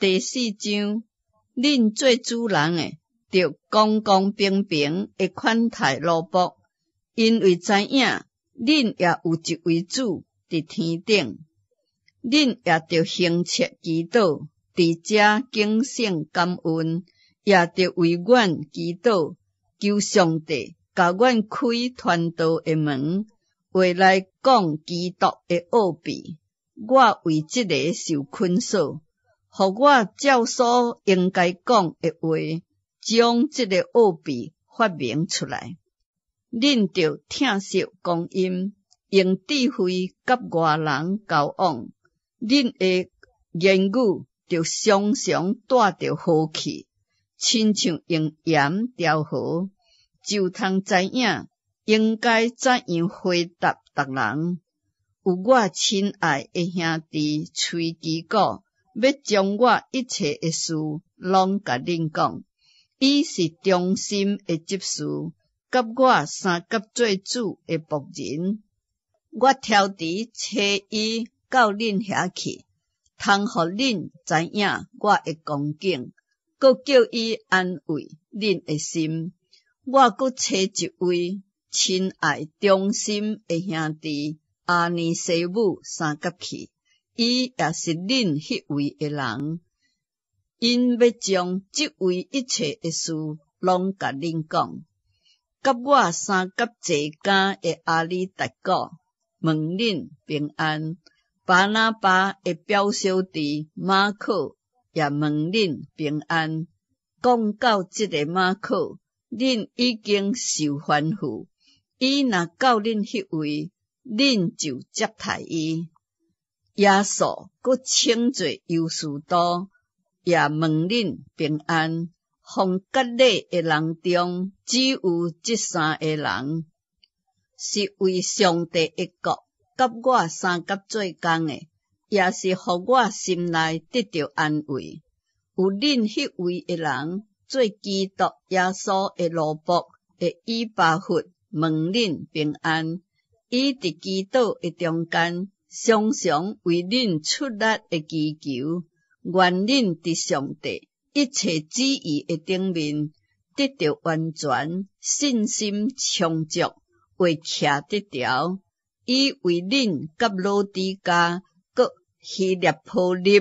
第四章，恁做主人的，著公公平平的款待奴僕，因為知影恁也有一位主佇天頂。恁也著恆切祈禱，佇遮警醒感恩，也著為阮祈禱，求上帝共阮開傳道的門，為來講基督的奧秘。我為這个受捆鎖，予我照所應該講的話，將這个奧秘發明出來。恁著疼惜光陰，用智慧佮外人交往。恁的言語著常常帶著和氣，親像用鹽調和，就通知影應該怎樣回答逐人。有我親愛的兄弟崔基古，欲將我一切的事攏共恁講。伊是忠心的執事，佮我相佮做主的僕人。我挑佇差伊到恁遐去，通予恁知影我的光景，閣叫伊安慰恁的心。我閣差一位親愛忠心的兄弟阿尼西母相佮去，伊也是恁彼位的人。𪜶欲將這位一切的事攏共恁講。佮我相佮坐監的阿里達古問恁平安。巴拿巴的表小弟馬可也問恁平安。講到這个馬可，恁已經受吩咐，伊若到恁彼位，恁就接待伊。耶穌閣稱做猶士都，也問恁平安。奉割禮的人中，只有這三个人是為上帝的國，佮我相佮做工的，也是予我心內得著安慰。有恁彼位的人做基督耶穌的奴僕的以巴弗問恁平安。伊佇祈禱的中間，常常為恁出力的祈求，願恁佇上帝一切旨意的頂面得著完全，信心充足，會徛得牢。伊為恁佮老底嘉閣希臘波立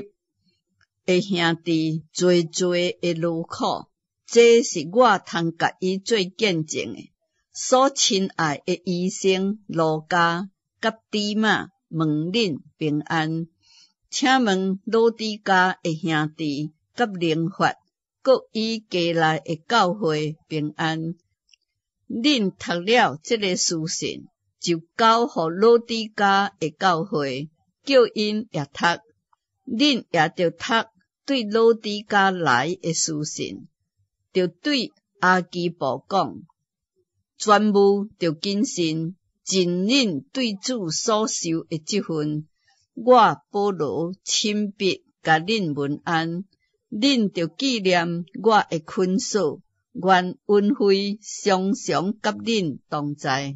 的兄弟濟濟的勞苦，這是我通共伊做見證的。所親愛的醫生路加佮底馬問恁平安，請問老底嘉的兄弟佮寧法，閣伊家內的教會平安。恁讀了這个書信，就交予老底嘉的教會，叫𪜶也讀。恁也著讀對老底嘉來的書信，著對亞基布講：全務著謹慎，盡恁對主所受的職分。我保羅親筆共恁問安，恁著紀念我的捆鎖，願恩惠常常佮恁同在。